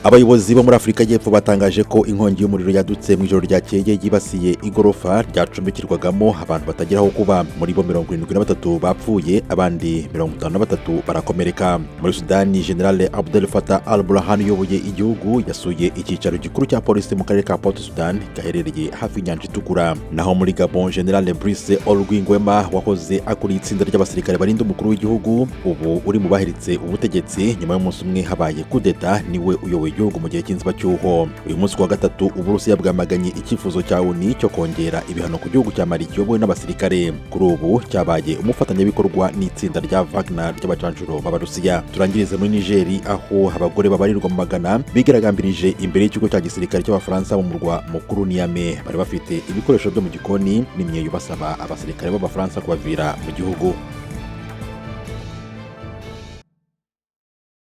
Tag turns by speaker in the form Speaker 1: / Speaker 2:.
Speaker 1: Abayobozi bo muri Afurika y'Epfo batangaje ko inkongi y'umuriro yadutse mu ijoro ryakeye yibasiye igorofa ryacumbikirwagamo abantu batagira aho kuba. Muri bo, 73 bapfuye, abandi 53 barakomereka. Muri Sudani, General Abdel Fattah al Burhan uyoboye igihugu yasuye icyicaro gikuru cya polisi mu karere ka Port Sudan gaherereye hafi y'inyanja Itukura. Naho muri Gabon, General Brice Oligui Nguema wahoze akuriye itsinda ry'abasirikare barinda umukuru w'igihugu, ubu uri mu bahiritse ubutegetsi nyuma y'umunsi umwe habaye kudeta, niwe uyoboye igihugu mu gihe cy'inzibacyuho. Uyu munsi kuwa gatatu, Uburusiya bwamaganye icyifuzo cya ONU cyo kongera ibihano ku gihugu cya Mali kiyobowe n'abasirikare, kuri ubu cyabaye umufatanyabikorwa n'itsinda rya Wagner ry'abacanshuro b'Abarusiya. Turangirize muri Nigeri, aho abagore babarirwa mu magana bigaragambirije imbere y'ikigo cya gisirikare cy'Abafaransa mu murwa mukuru Niamey. Bari bafite ibikoresho byo mu gikoni n'imyeyo, basaba abasirikare b'Abafaransa kubavira mu gihugu.